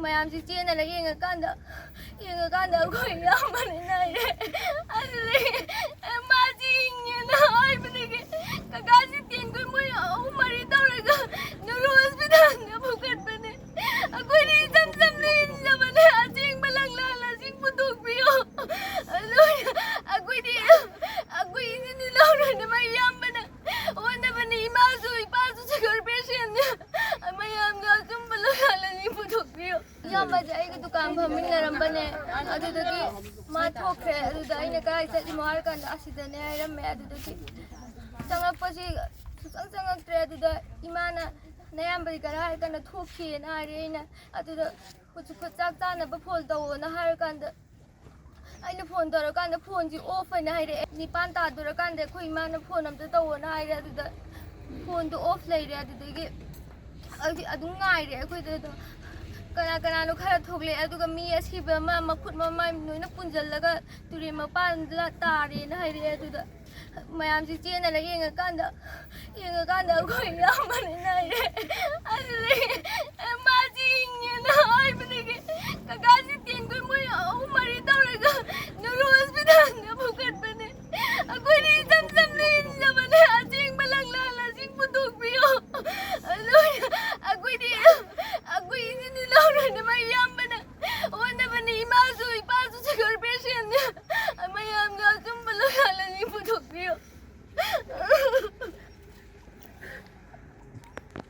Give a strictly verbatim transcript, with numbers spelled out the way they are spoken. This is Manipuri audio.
ꯃꯌꯥꯝꯁꯤ ꯆꯦꯟꯅꯔ ꯌꯦꯡꯉꯀꯥꯟꯗ, ꯌꯦꯡꯉꯀꯥꯟꯗ ꯑꯩꯈꯣꯏ ꯏꯌꯥꯝꯕꯅꯤꯅ ꯍꯥꯏꯔꯦ꯫ ꯑꯗꯨꯗꯒꯤ ꯃꯥꯁꯤ ꯍꯤꯡꯉꯦꯅ ꯍꯥꯏꯕꯗꯒꯤ ꯀꯀꯥꯁꯤ ꯇꯦꯟꯈꯣꯏ ꯃꯣꯏ ꯑꯍꯨꯝ ꯃꯔꯤ ꯇꯧꯔꯒ ꯅꯨꯔꯨ ꯍꯣꯁꯄꯤꯇꯥꯜꯗ ꯄꯨꯈꯠꯄꯅꯦ꯫ ꯑꯩꯈꯣꯏꯗꯤ ꯏꯆꯝ ꯆꯝꯅ ꯍꯤꯡꯖꯕꯅꯦ꯫ ꯑꯁꯦꯡꯕ ꯂꯪꯂꯥꯜ ꯑꯁꯤ ꯄꯨꯊꯣꯛꯄꯤꯌꯣ꯫ ꯑꯗꯨ ꯑꯩꯈꯣꯏꯗꯤ, ꯑꯩꯈꯣꯏ ꯏꯆꯤꯟ ꯏꯅꯥꯎ ꯂꯣꯏꯅꯃꯛ ꯏꯌꯥꯝꯕꯅ ꯍꯣꯠꯅꯕꯅꯤ꯫ ꯏꯃꯥꯁꯨ, ꯏꯄꯥꯁꯨ sugar patientꯅꯦ꯫ ꯃꯌꯥꯝꯅ ꯑꯆꯨꯝꯕ ꯂꯪꯂꯥꯜ ꯑꯅꯤ ꯄꯨꯊꯣꯛꯄꯤꯌꯨ꯫ ꯏꯌꯥꯝꯕꯁꯦ ꯑꯩꯒꯤ ꯗꯨꯀꯥꯟ ꯐꯝꯃꯤꯟꯅꯔꯝꯕꯅꯦ, ꯑꯗꯨꯗꯒꯤ ꯃꯥ ꯊꯣꯛꯈ꯭ꯔꯦ꯫ ꯑꯗꯨꯗ ꯑꯩꯅ ꯀꯥꯏ ꯆꯠꯂꯤꯃꯣ ꯍꯥꯏꯔ ꯀꯥꯟꯗ ꯑꯁꯤꯗꯅꯦ ꯍꯥꯏꯔꯝꯃꯦ꯫ ꯑꯗꯨꯗꯒꯤ ꯆꯪꯉꯛꯄꯁꯤ ꯁꯨꯡꯆꯪ ꯆꯪꯉꯛꯇ꯭ꯔꯦ꯫ ꯑꯗꯨꯗ ꯏꯃꯥꯅ "ꯅꯌꯥꯝꯕꯗꯤ ꯀꯔꯥꯏ ꯀꯟꯅ ꯊꯣꯛꯈꯤꯑꯅ" ꯍꯥꯏꯔꯦ꯫ ꯑꯩꯅ ꯑꯗꯨꯗ "ꯍꯧꯖꯤꯛ ꯆꯥꯛ ꯆꯥꯅꯕ phone ꯇꯧꯑꯣꯅ" ꯍꯥꯏꯔꯀꯥꯟꯗ ꯑꯩꯅ phone ꯇꯧꯔꯀꯥꯟꯗ phoneꯁꯤ off ꯑꯣꯏꯅ ꯍꯥꯏꯔꯛꯑꯦ꯫ ꯅꯤꯄꯥꯟ ꯇꯥꯗꯣꯔꯀꯥꯟꯗ ꯑꯩꯈꯣꯏ ꯏꯃꯥꯅ "phone ꯑꯝꯇ ꯇꯧꯑꯣꯅ" ꯍꯥꯏꯔꯦ꯫ ꯑꯗꯨꯗ phoneꯗꯣ off ꯂꯩꯔꯦ꯫ ꯑꯗꯨꯗꯒꯤ ꯑꯩꯗꯤ ꯑꯗꯨꯝ ꯉꯥꯏꯔꯦ꯫ ꯑꯩꯈꯣꯏꯗ ꯑꯗꯨꯝ ꯀꯅꯥ ꯀꯅꯥꯅꯣ ꯈꯔ ꯊꯣꯛꯂꯛꯑꯦ꯫ ꯑꯗꯨꯒ "ꯃꯤ ꯑꯁꯤꯕ ꯑꯃ ꯃꯈꯨꯠ ꯃꯃꯥꯏ ꯂꯣꯏꯅ ꯄꯨꯟꯁꯤꯜꯂꯒ ꯇꯨꯔꯦꯟ ꯃꯄꯥꯟꯗ ꯇꯥꯔꯦꯅ" ꯍꯥꯏꯔꯛꯑꯦ꯫ ꯑꯗꯨꯗ ꯃꯌꯥꯝꯁꯤ ꯆꯦꯟꯅꯔ ꯌꯦꯡꯉꯀꯥꯟꯗ, ꯌꯦꯡꯉꯀꯥꯟꯗ ꯑꯩꯈꯣꯏ ꯏꯌꯥꯝꯕꯅꯤꯅ ꯍꯥꯏꯔꯦ꯫ ꯑꯗꯨꯗꯒꯤ ꯃꯥꯁꯤ ꯍꯤꯡꯉꯦꯅ ꯍꯥꯏꯕꯗꯒꯤ ꯀꯀꯥꯁꯤ